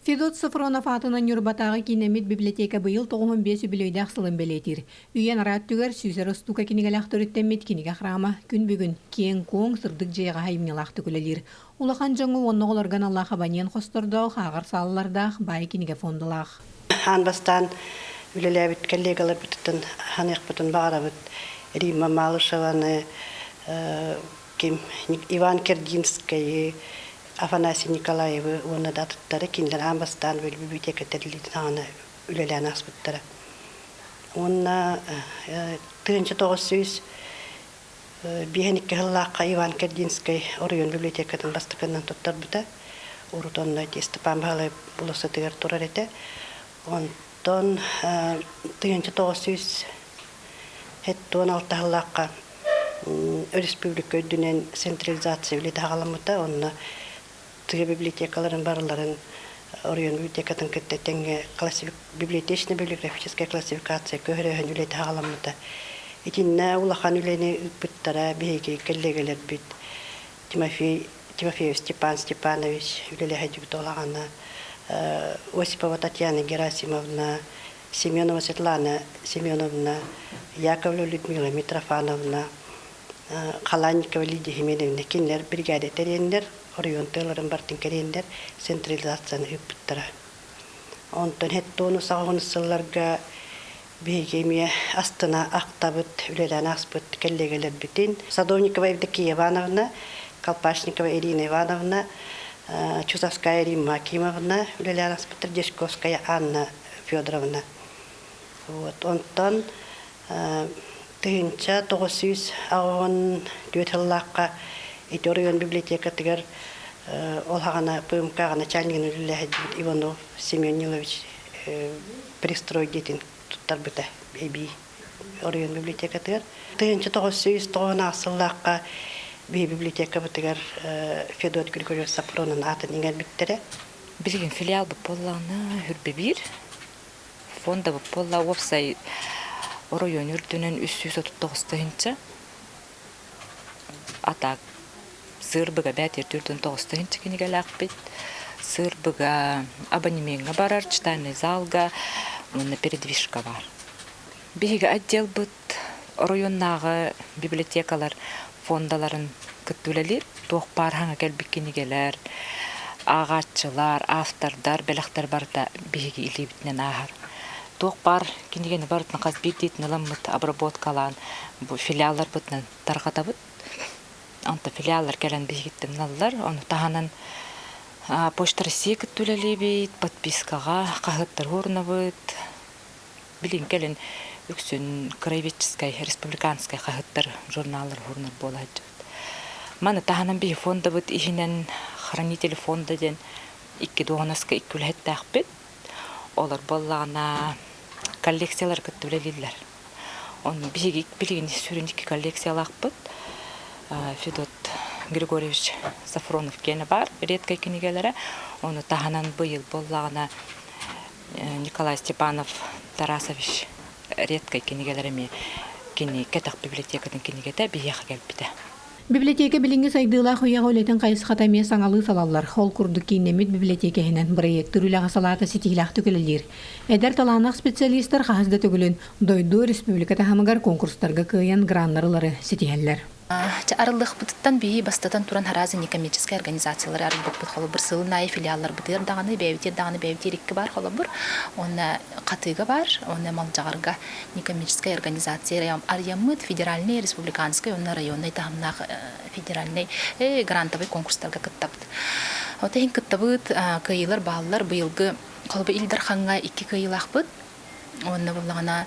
Федот Софронов аатынан Ньурбатааҕы киинэммит библиотека быйыл 95 үбүлүөйдээх сылын бэлиэтиир. Үйэн араат түгэр сүүсэр устуука кинигэлээх төрүттэммит кинигэ храма күн бүгүн киэҥ-куоҥ, сырдык дьиэҕэ айымньылаахтык үлэлиир. Улахан дьоҥҥо уонна оҕолорго аналлаах абонент хостордоох, ааҕар саалалардаах, баай кинигэ фондалаах. Аан бастаан үлэлээбит коллегаларбытыттан ханыахпытын баҕарабыт. Римма Малышеваны, ким Иван Киргинскайы, Афанасий Николаевы уонна да атыттары кинилэр аан бастаан библиотека тэриллиитин саҕана үлэлээн ааспыттара. Уонна 1952 сыллаахха Иван Киргинскэй оройуон библиотекатын бастакынан туттарбыта. Урут онно ити Степан Баһылай болуоссатыгар турар этэ. Онтон 1976 сыллаахха Өрөспүүбүлүкэ үрдүнэн централизация үлэтэ саҕаламмыта. Онно тыа библиотекаларын барыларын оройуон библиотекатын кытта тэҥҥэ библиотечно-библиографическая классификация көһөрөөһүн үлэтэ саҕаламмыта. Итиннэ улахан үлэни ыыппыттара биһиги кэллиэгэлэрбит Тимофей Тимофеев Степан Степанович үлэлэһэ улаҕана Осипова Татьяна Герасимовна, Семенова Светлана Семеновна, Яковлева Людмила Митрофановна, Халанникова Лидия Хименовна кинилэр бригада тэрийэннэр, оройуон тыаларын бартын кэриэннэр централизацияны ыыппыттара. Онтон хеттуону саҕаһын сылларга биһиги эмиэ астына ахтабыт, үлэлээн ааспыт кэллиэгэлэрбитин Садовникова Евдокия Ивановна, Колпашникова Ирина Ивановна, Чусовская Римма Акимовна үлэлээн ааспыттар, Дьячковская Анна Федоровна. Вот. Онтон 1984 сыллаахха ити оройуон библиотекатыгар ол хаҕана ПМК-ҕа начальнигын үлэлэһэрбит Иванов Семен Нилович пристрой диэтин туттарбыта эбии оройуон библиотекатыгар. 1998 сыллаахха биһи библиотекабытыгар Федот Григорьевич Сапронов аатын иҥэрбиттэрэ. Билигин филиалбыт буоллаҕына үрбэбиир. Фондабыт буолла уопсай оройуон үрдүнэн 339 тыһыынча. А так сыырбыга бээтир 409 тыһыынча кинигэлээхпит. Сыырбыга абонемеҥҥа барар, читальный залга уонна передвижка бар. Биһиги отделбыт оройуоннааҕы библиотекалар фондаларын кытта үлэлиир. Туох баар хаҥа кэлбит кинигэлэр, ааҕааччылар, автордар, бэлэхтэр барыта биһиги илиибитинэн ааһар. Туох баар кинигэни барытын хас биирдиитин ыламмыт обработкалаан бу филиалларбытынан тарҕатабыт. Онто филиаллар кэлэн биһигиттэн ылаллар. Ону таһынан Почта России кытта үлэлиибит, подпискаҕа хаһыаттары уурунабыт. Билин кэлин үксүн краеведческай, республиканскай хаһыаттар, журналлар уһурунар буола сылдьыбыт. Маны таһынан биһи фондабыт иһинэн хранитель фонда диэн икки дуоһунаска икки үлэһиттээхпит. Олор буоллаҕына коллекциялары кытта үлэлииллэр. Онно биһиги билигин сүрүн икки коллекциялаахпыт. Федот Григорьевич Сафронов киэнэ баар редкай кинигэлэрэ. Ону таһынан быйыл буоллаҕына Николай Степанов Тарасович редкай кинигэлэр эмиэ кини кэтэх библиотекатын кинигэтэ биһиэхэ кэлбитэ. Библиотека билиҥҥи сайдыылаах үйэҕэ үлэтин хайысхата эмиэ саҥалыы салаллар. Ол курдук кииннэммит библиотека иһинэн бырайыактыыр үлэҕэ салаата ситиһиилээхтик үлэлиир. Эдэр талааннаах специалистар хаһыс да төгүлүн дойду, республика таһымыгар конкурстарга кыайан граннары ылары ситиһэллэр. Арыллыахпытыттан биһи бастатан туран араас некоммерческай организациялары арыйбыппыт. Холобур, сылын аайы филиалларбытыгар даҕаны, бэйэбитигэр даҕаны бэйэбитигэр икки баар холобур. Уонна Хатыыга баар, уонна Малдьаҕарга некоммерческай организация арыйаммыт федеральнай, республиканскай уонна районнай таһымнаах федеральнай грантовай конкурстарга кыттабыт. Вот иһин кыттабыт, кыайыылар бааллар. Быйылгы холобур Ил Дархаҥҥа икки кыайыылаахпыт. Уонна буллаҕына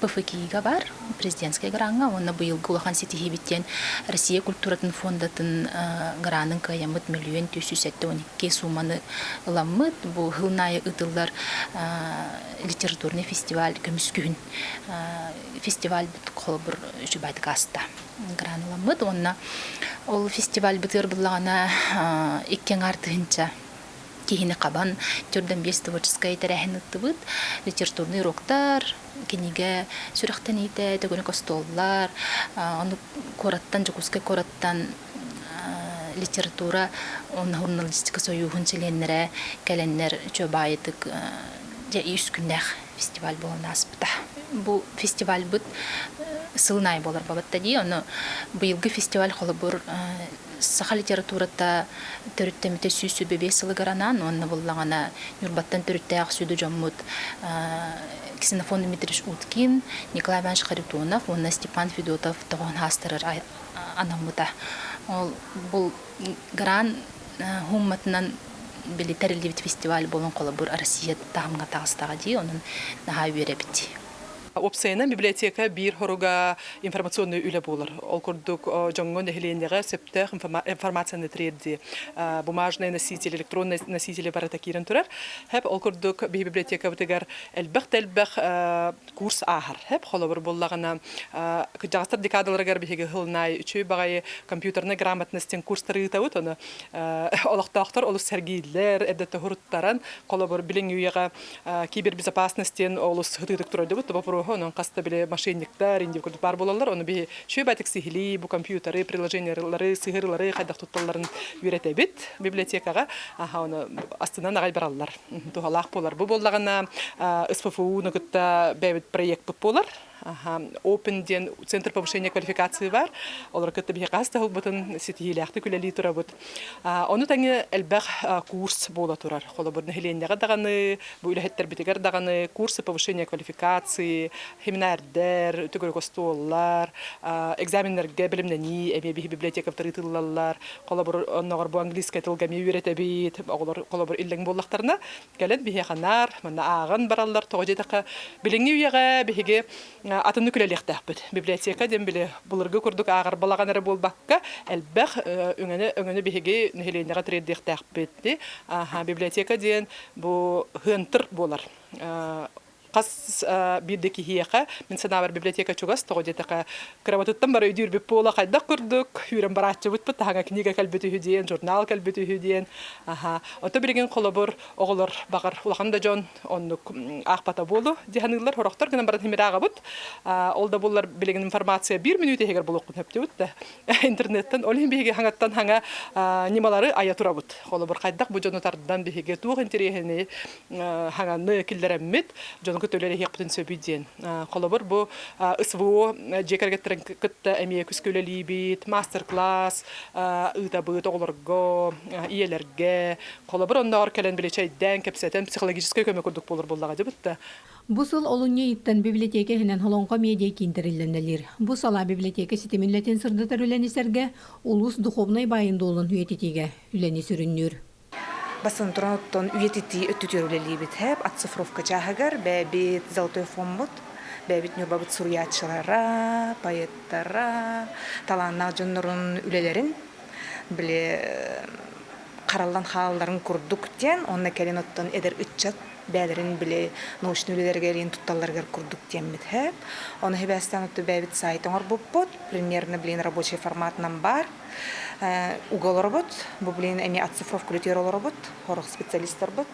ПФКИга бар, президентскай граҥҥа уонна быйылгы улахан ситиһиибит диэн Россия культуратын фондатын гранын кыайаммыт 1 1 172 сууманы ыламмыт. Бу сыл аайы ыытыллар литературный фестиваль көмүс күһүн фестивальбыт холобур үчүгэйдик ааста. Гран ыламмыт уонна ол фестивальбытыгар буллаҕына икки аҥаар тыһыынча киһини хабан төрдөн биэс творческай тэрээһин ыттыбыт. Литературный уроктар, кинигэ сүрэхтэниитэ, төгүрүк остуоллар, ону куораттан, Дьокуускай куораттан литература уонна журналистика сойууһун чилиэннэрэ кэлэннэр чобаайытык дьэ үс күннээх фестиваль буолан ааспыта. Бу фестивальбыт сылын аайы буолар буолбатта дии. Ону быйылгы фестиваль холобур саха литературата төрүттэммитэ 125 сылыгар анаан уонна буллаҕына Ньурбаттан төрүттээх сүдү дьоммут Ксенофон Дмитриевич Уткин, Николай Иванович Харитонов уонна Степан Федотов тоҕоон хаастарар анаммыта. Ол бу гран хуумматынан били тэриллибит фестиваль буолан холобур Россия таһымҥа таҕыстаҕа дии, онон наһаа үөрэбит. Уопсайынан библиотека биир хоруга информационный үлэ буолар. Ол курдук дьоҥҥо нэһилиэнньэҕэ сөптөөх информацияны тириэрдии. Бумажный носитель, электронный носители барыта киирэн турар. Хэп ол курдук биһи библиотекабытыгар элбэх да элбэх курс ааһар. Хэп холобур буоллаҕына кырдьаҕастар декадаларыгар биһиги сылын үчүгэй баҕайы компьютерной грамотностин курстары ыытабыт. Ону олохтоохтор олус сэргииллэр, эрдэ туһуруттаран холобур билиҥҥи үйэҕэ кибербезопасность диэн олус ытыытык турайдыбыт вопроһу онон хаста били мошенниктар инди курдук баар буолаллар ону биһи үчүгэй сиһилии бу компьютеры приложениялары сыһыарылары хайдах тутталларын үөрэтэбит библиотекаҕа аха ону астынан аҕай бараллар туһалаах буолар бу буоллаҕына СФФУ-ну кытта бэйэбит проектпыт буолар Open диэн Центр повышения квалификации бар. Олор кытта биһи хас да сылбытын ситиһиилээхтик үлэлии турабыт. Ону тэҥэ элбэх курс буола турар. Холобур, нэһилиэнньэҕэ даҕаны, бу үлэһиттэрбитигэр даҕаны курсы повышения квалификации, семинардэр, төгүрүк остуоллар, экзаменнарга бэлэмнэнии эмиэ биһи библиотекабытыгар ыытыллаллар. Холобур, онноҕор бу английскай тылга эмиэ үөрэтэбит. Оҕолор холобур иллэҥ буоллахтарына, кэлэн биһиэхэ наар манна ааҕан бараллар. Тоҕо диэтэххэ, билиҥҥи үйэҕэ биһиги атыннык үлэлиэхтээхпит. Библиотека диэн били былыргы курдук ааҕар балаҕан эрэ буолбакка, элбэх өҥөнү, өҥөнү биһиги нэһилиэнньэҕэ тириэрдиэхтээхпит. Библиотека диэн бу хыантыр буолар. Хас биир да киһиэхэ, мин санаабар, библиотека чугас, тоҕо диэтэххэ, кырабатыттан бары өйдүүрбүт буола хайдах курдук, үүрэн барааччыбыт таһаҥа книга кэлбит үһү диэн, журнал кэлбит үһү диэн. Аха. Ото билигин холобур, оҕолор баҕар улахан да дьон оннук аахпата буолу дии саныыллар, сорохтор гынан баран химир ааҕабыт. Ол да буллар билигин информация биир мүнүүтэ иһигэр булуоххун сөптүбүт да интернеттэн ол иһин биһиги хаҥаттан хаҥа ньымалары айа турабыт. Холобур, хайдах бу дьону тардан биһиги туох интэриэһини хаҥаны киллэрэммит дьону кытта үлэлэһиэхпитин сөбүй диэн. Холобур, бу СВО дьиэ кэргэттэрин кытта эмиэ күскэ үлэлиибит, мастер-класс ыытабыт оҕолорго, ийэлэргэ. Холобур, оннооҕор кэлэн били чэйдээн, кэпсэтэн, психологическай көмө курдук буолар буоллаҕа дьыбыт да. Бу сыл олунньу ыйыттан библиотека иһинэн Олоҥхо медиа киин тэриллэннэлиир. Бу салаа библиотека ситимин үлэтин сырдатар үлэни сэргэ улуус духовнай баайын-дуолун үйэтитиигэ үлэни сүрүннүүр. Бастатан туран оттон үйэтитии өттүтүгэр үлэлиибит. Хэп оцифровка чааһыгар бэйэбит золотой фоммут, бэйэбит Ньурбабыт суруйааччылара, поэттара, талааннаах дьоннорун үлэлэрин били хараллан хаалларын курдук диэн, уонна кэлин оттон эдэр ыччат бэйэлэрин били научнай үлэлэригэр иин тутталларыгар курдук диэммит хэп. Ону хибээстээн отту бэйэбит сайт оҥорбуппут, примерно блин рабочий форматынан баар. Уга олоробут, бу блин эмиэ оцифровка үлэтигэр олоробут, сорох специалистарбыт.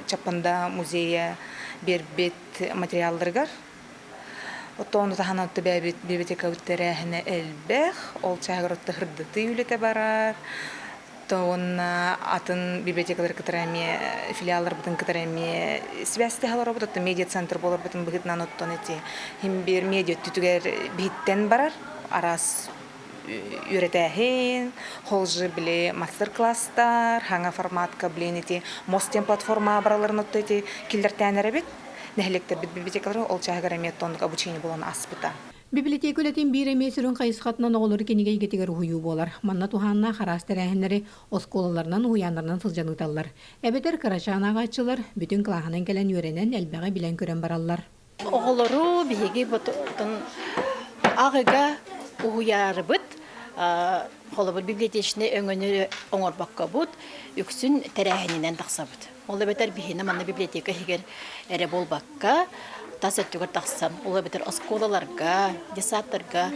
Чаппанда музейа биэрбит материалларыгар. Оттон таһынан отто бэйэбит библиотекабыт тэрээһинэ элбэх, ол чааһыгар отто һырдатыы үлэтэ барар. Уонна атын библиотекалары кытары эмиэ филиалларбытын кытары эмиэ связьтэһэ олоробут, оттон медиа-центр буоларбытын быһыытынан оттон ити хим биир медиа өттүтүгэр биһиттэн барар араас үөрэтээһин, холжи били мастер-класстар, хаҥа форматка блин ити мост диэн платформа бараларын отто ити киллэртээн эрэбит. Нэһилиэктэрбит библиотекалары ол чааһыгар эмиэ тоннук обучение буолан ааспыта. Библиотека үлэтин биир эмиэ сүрүн хайысхатынан оҕолору кинигэ эйгэтигэр уһуйуу буолар. Манна туһааннаах араас тэрээһиннэри оскуолаларынан, уһуйааннарынан сылдьан ыыталлар. Эбэтэр кырачаан ааҕааччылар бүтүн кылааһынан кэлэн үөрэнэн, элбэҕи билэн-көрөн бараллар. Оҕолору биһиги аҕыга уһуйаарыбыт, холобур, библиотечнай өҥөнү оҥорбоккобут, үксүн тэрээһининэн тахсабыт. Ол эбэтэр биһини манна библиотека иһигэр эрэ буолбакка, тас өттүгэр тахсан, ол эбэтэр оскуолаларга, детсадтарга,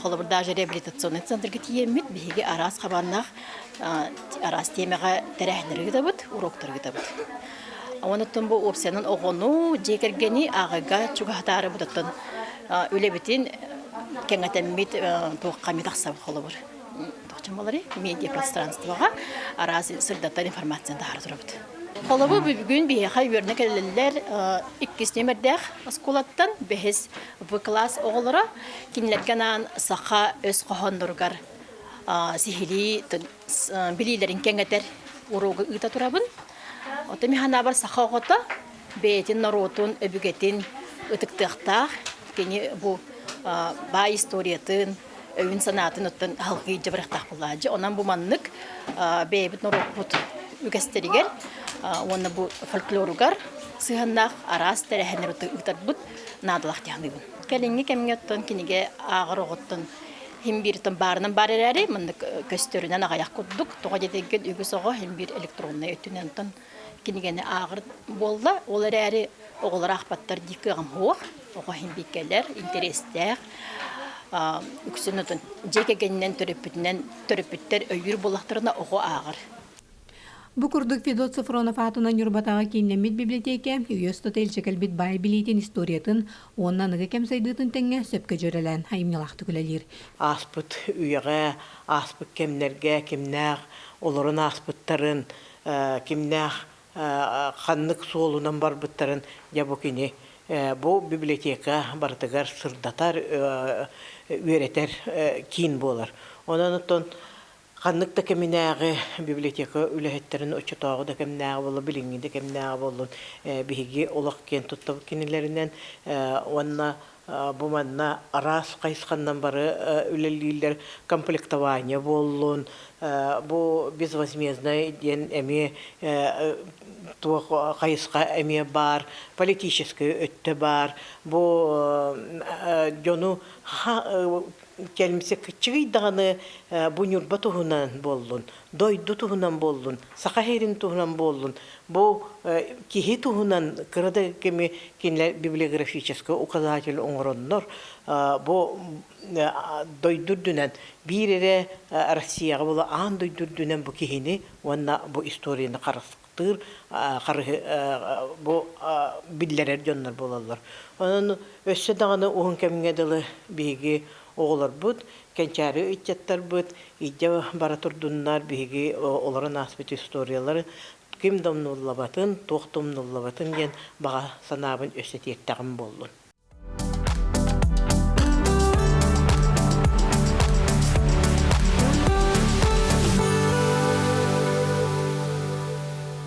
холобур, даже реабилитационный центрга тиийэммит, биһиги араас хабааннаах араас тиэмэҕэ тэрээһиннэри ыытабыт, уроктары ыытабыт. Онон бу уопсайынан оҕону, дьиэ кэргэни ааҕыыга чугаһатаарыбыт оттон үлэбитин кэҥэтэммит туохха эмэ тахсабыт холобур. чамалары медиапространствоҕа араас сырдатар информацияны таһаара турабыт. Холобур, бүгүн биһиэхэ үөрэнэ кэлэллэр иккис нүөмэрдээх оскуолаттан бэһис В класс оҕолоро кинилэргэ анаан саха өс хоһоонноругар сиһилии билиилэрин кэҥэтэр уруогу ыыта турабын. Оттон мин санаабар саха оҕото бэйэтин норуотун өбүгэтин ытыктыахтаах. Кини бу баай историятын, өйүн-санаатын оттон салгыы илдьэ барыахтаах буоллаҕа. Онон бу маннык бэйэбит норуоппут үгэстэригэр уонна бу фольклоругар сыһыаннаах араас тэрээһиннэри ыытарбыт наадалаах дии саныыбын. Кэлиҥҥи кэмҥэ оттон кинигэ ааҕар оҕоттон хим биир баарынан баар эрээри маннык көстөрүнэн аҕыйах курдук. Тоҕо диэтэргин үгүс оҕо хим биир электроннай өттүнэн онтон кинигэни ааҕар буолла. Ол эрээри оҕолор аахпаттар дии кыаҕым суох. Оҕо иһин кэлэр, интэриэстээх. Үксүн отон дьиэ кэргэнинэн төрөппүтүнэн төрөппүттэр өйүүр буоллахтарына оҕо ааҕар. Бу курдук Федот Софронов аатынан Ньурбатааҕы кииннэммит библиотека үйэ устата илдьэ кэлбит баай билиитин историятын уонна аныгы кэм сайдыытын тэҥҥэ сөпкө дьүөрэлээн айымньылаахтык үлэлиир. Ааспыт үйэҕэ, ааспыт кэмнэргэ кимнээх олорон ааспыттарын, кимнээх ханнык суолунан барбыттарын дьэ бу кини бу библиотека барытыгар сырдатар, үөрэтэр киин буолар. Онон оттон ханнык да кэминээҕи библиотека үлэһиттэрин оччотооҕу да кэмнээҕи буоллун, билиҥҥи да кэмнээҕи буоллун, биһиги олох киэн туттабыт кинилэринэн уонна бу манна араас хайысханнан бары үлэлииллэр комплектование буоллун, бу безвозмездное диэн эмиэ туох хайысха эмиэ баар, политическай өттө баар, бу дьону кэлимсэ кыччыгый даҕаны бу Ньурба туһунан буоллун, дойду туһунан буоллун, Саха сирин туһунан буоллун, бу киһи туһунан кыра да кэми кинилэр библиографическай указатель оҥороннор, бу дойду үрдүнэн биир эрэ Россияҕа буола аан дойду үрдүнэн бу киһини уонна бу историяны харыстыыр харыһы бу биллэрэр дьоннор буолаллар. Онон өссө даҕаны уһун кэмҥэ дылы биһиги оҕолорбут, кэнчээри ыччаттарбыт илдьэ бара турдуннар биһиги олорон ааспыт историялары ким да умнуллабатын, туох да умнуллабатын диэн баҕа санаабын өссө тиэртэҕим буоллун.